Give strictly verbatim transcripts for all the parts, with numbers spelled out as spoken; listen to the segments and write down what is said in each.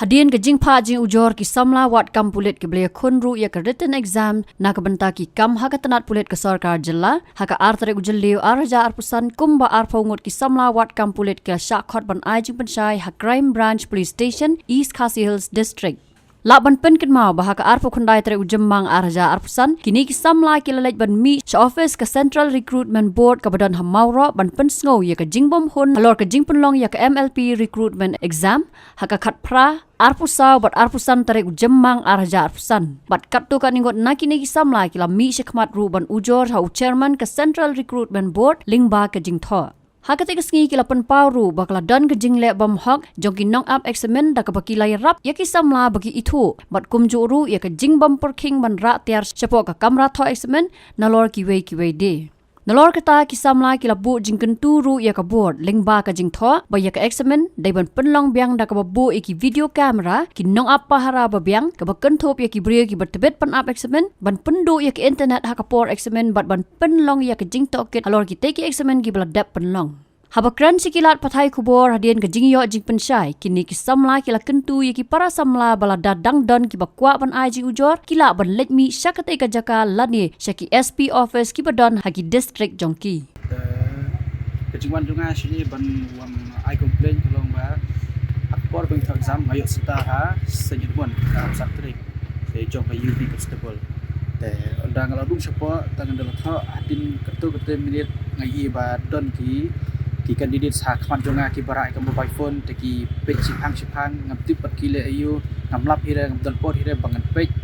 Hadien ka jingphah jingujor ki samla wad kam pulit ki ba la ïakhun ruh ïa ka written exam na ka bynta ki kam ha ka tnat pulit ka sorkar jylla ha ka ar tarik u Jylliew ar hajar arphew san kumba arphew ngut ki samla wad kam pulit ki la shah khot ban ai jingpynshai ha Crime Branch Police Station, East Khasi Hills District. Lah ban pynkynmaw ba ha ka arphew khyndai tarik u Jymmang ar hajar arphew san kine ki samla ki la leit ban mih sha office ka Central Recruitment Board kaba don ha Mawroh ban pynsngew ïa ka jingbymhun halor ka jingpynlong ïa ka M L P recruitment exam ha ka khatphra, arphew saw bad arphew san tarik u Jymmang ar hajar arphew san. Bad katto katne ngut na kine ki samla ki la mih shakhmat ruh ban ujor ha u chairman ka Central Recruitment Board lyngba ka jingthoh. Ha katei ka sngi ki la pynpaw ruh ba ka la don ka jingleh bymhok jong ki nongap eksamin da kaba ki la ïarap ïa ki samla ba ki ithuh bad kumjuh ruh ïa ka jingbym pyrkhing ban rah tiar shapoh ka kamra thoh eksamin nalor kiwei kiwei de. Nalor kata ki samla ki la buh jingkyntu ruh ïa ka board lyngba ka jingthoh ba ïa ka eksamin dei ban pynlong biang da kaba buh ïa ki video camera, ki nongap pahara ba biang, kaba kynthup ïa ki briew kiba tbit pynap eksamin, ban pynduh ïa ka internet ha ka por eksamin bad ban pynlong ïa ka jingtohkit halor kitei ki eksamin kiba la dep pynlong. Haba kren sha ki lad pathai khubor hadien ka jingïoh jingpynshai, kine ki samla ki la kyntu ïa ki para samla ba lada dang don kiba kwah ban ai jingujor, ki lah ban leit mih sha katei ka jaka lane sha ki S P office kiba don ha ki district jong ki. Te ka jingwan jong nga shane ban wan ai complain ka long ba ha ka por ba ngi thoh exam nga ïoh sita ha Saint Edmund ka Saptre. Te jong ka U B Constable. Te ynda nga la rung shapoh tang ynda la thoh hadien katto katne minit nga ïohi ba don ki ki candidate ha khmat jong nga kiba rah ïa ka mobile phone te ki peit shiphang shiphang, ngam tip pat ki leh aïu, ngam lap hi re, ngam don por hi re ba ngan peit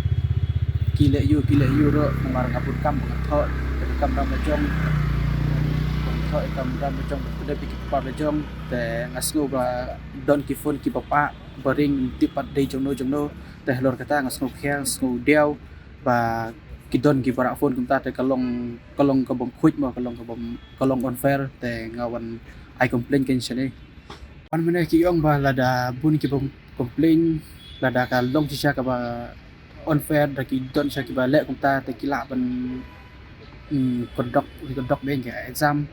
ki leh aïu ki leh aïu ruh, namar nga bun kam ba ngan thoh, te ka kamram la jong, ba ngan thoh ïa ka kamram la jong, ba ngan pyndonkam ïa ki paper la jong, te nga sngew ba don ki phone kiba pah ba ring, ngam tip pat dei jongno jongno. Te halor kata nga sngew khiah, sngew diaw ba ki don kiba rah phone kumta, te ka long, ka long ka bym khuid mo, ka long ka bym, ka long unfair, te nga wan ai complain kein shane. Wan mynne ki ong ba lada bun kiba complain, lada ka long shisha kaba unfair da ki don shisha kiba leh kumta, te ki lah ban, mm, conduct, conduct biang ka exam.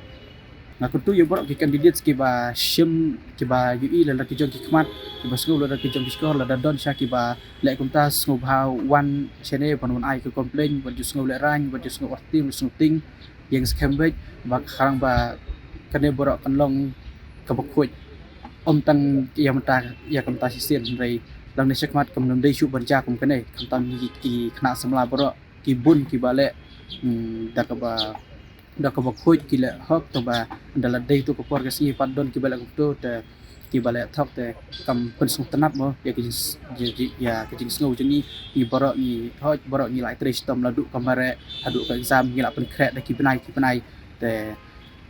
Nga kyntu ïa baroh ki candidates kiba shim, kiba ïohi lada ki jong ki khmat, kiba sngew lada ki jong ki shkor, lada don shisha kiba leh kumta, sngewbha wan shane ban wan ai ka complain, wat ju sngew lehraiñ, wat ju sngew artim, wat ju sngew tieng, ïeng skhem beit, ba khnang ba kane baroh kan long kaba khuid. Ym tang ïa mynta, ïa ka mynta shisien, hynrei lane shakhmat kam dei shuh ban jia kum kane, khamtam ki, ki khynnah samla baroh ki bun kiba leh, mm, da kaba, da kaba khuid ki leh hok, te ba ynda la dei tu ka por ka sngi pat don kiba leh kumto, te kiba leh thok te kam pynsngewtynnat mo ïa ka jing, ïa, ïa ka jingsngew jong ngi, ngi baroh ngi hok, baroh ngi la trei shitom naduh ka mareh haduh ka exam, ngi la pynkhreh da ki bnai ki bnai. Te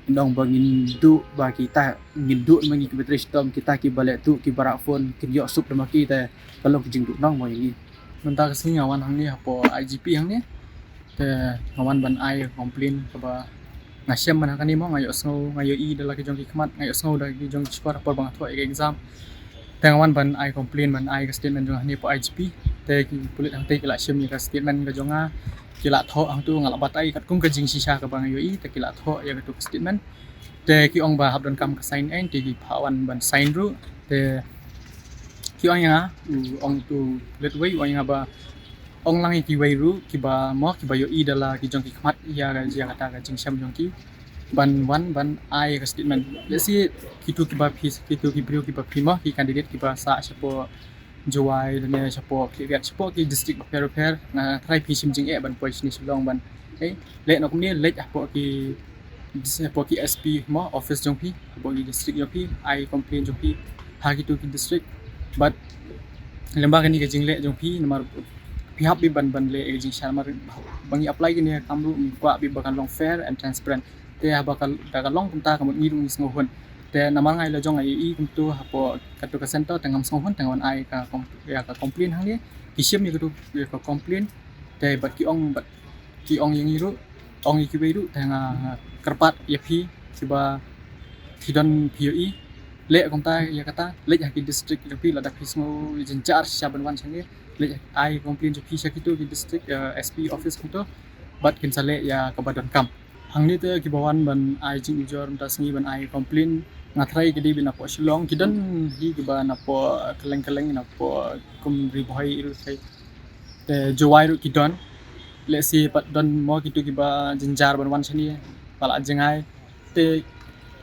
nong ba ngin duh ba kita, ngin duh ma ngi kiba trei shitom, kita kiba leh tuh, kiba rah phone kin ïoh suk da ma ki, te ka long ka jingduh nong mo ïa ngi. Mynta ka sngi nga wan hangne hapoh I G P hangne. Te nga wan ban ai complain kaba nga shem mynta kane mo, nga ïohsngew, nga ïohi da la ki jong ki khmat, nga ïohsngew da ki jong ki shkor ha por ba nga thoh ïa ka exam. Te nga wan ban ai complain, ban ai ka statement jong nga hangne hapoh I G P. Te ki pulit hangtei ki la shim ïa ka statement ka jong nga, ki la thoh hangto, nga la batai katkum ka jingshisha kaba nga ïohi, te ki la thoh ïa katu ka statement. Te ki ong ba hap donkam ka sign in, te ki phah wan ban sign ruh. Te ki ong ïa nga, u ong tu pulit wei, u ong ïa nga ba ong lang ïa kiwei ruh kiba mo, kiba ïohi da la ki jong ki khmat ïa ka, ïa kata ka jingshem jong ki, ban wan ban ai ka statement. Let's say kitu kiba phi, kitu ki briew kiba phi mo, ki candidate kiba sah shapoh Jowai lane shapoh Khliehriat, shapoh ki district bapher bapher, nga tharai phi shim jingeh ban poi shane Shillong ban, eh, leh noh kumne, leit hapoh ki, hapoh ki S P mo, office jong phi, hapoh ki district jong phi, ai complain jong phi ha kitu ki district. But lyngba kane ka jingleh jong phi, namar phi hap beit ban, ban leh ka jingshisha, namar ba ngi apply kane ka kam ruh ngi kwah beit ba kan long fair and transparent. Te haba ka, da ka long kumta ka mut ngi ruh ngi sngewhun. Te namar nga la jong nga ïohi kumtu hapoh katu ka center, te ngam sngewhun, te nga wan ai ka com-, ïa ka complain hangne. Ki shim ïa katu, ïa ka complain. Te bad ki ong, bad ki ong ïa ngi ruh, ong ïa kiwei ruh, te nga kyrpad ïa phi kiba phi don phi ïohi, leh kumta ïa kata, leit ha ki district jong phi, lada phi sngew jynjar shisha ban wan shangne, leit ai complain jong phi sha kitu ki district, eh, S P office kumtu, bad kin sa leh ïa kaba donkam. Hangne te kiba wan ban ai jingujor mynta sngi ban ai complain, nga tharai ki dei beit napoh Shillong, ki don hi kiba napoh kylleng kylleng, napoh kum Ri Bhoi ruh te. Te Jowai ruh ki don. Lehse pat don mo kitu kiba jynjar ban wan shane, ba la jngai. Te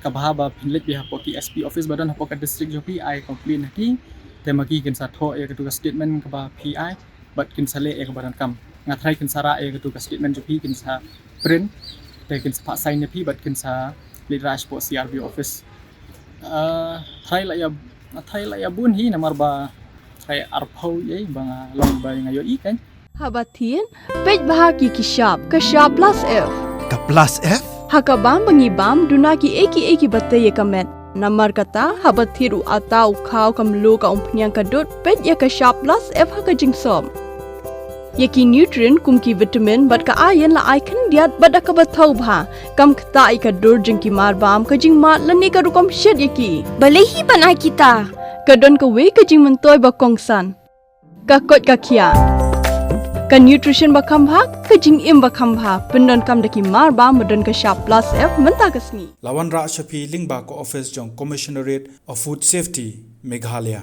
kaba bha ba phin leit beit hapoh ki S P office ba don hapoh ka district jong phi, ai complain ha ki. Te ma ki kin sa thoh ïa katu ka statement kaba phi ai, bad kin sa leh ïa kaba donkam. Nga tharai kin sa rah ïa katu ka statement jong phi, kin sa print, te kin sa phah sign ïa phi bad kin sa leit rah shapoh C R B office. Ah, tharai la ïa, tharai la ïa bun hi, namar ba tharai arphew ïa ba nga long ba nga ïohi kan. Haba thied, peit bha ïa ki shap, ka shap plus F. Ka plus F? Ha ka bam ba ngi bam, duna kiei kiei kiba tei ïa ka met. Namar kata, haba thied u atta, u khaw, ka mluh, ka umphniang, ka dud, peit ïa ka shap plus F ha ka jingsop. Ïa ki nutrient kum ki vitamin bad ka iron la ai khyndiat bad da kaba thaw bha. Kam ktah ïa ka dur jong ki mar bam, ka jingmad lane ka rukom shet ïa ki. Balei hi ban ai kita? Ka don kawei ka jingmyntoi ba kongsan. Ka koit ka khiah. Ka nutrition ba kham bha, ka jingim ba kham bha. Pyndonkam da ki mar bam ba don ka shap plus F mynta ka sngi. La wanrah sha phi lyngba ka office jong Commissionerate of Food Safety, Meghalaya.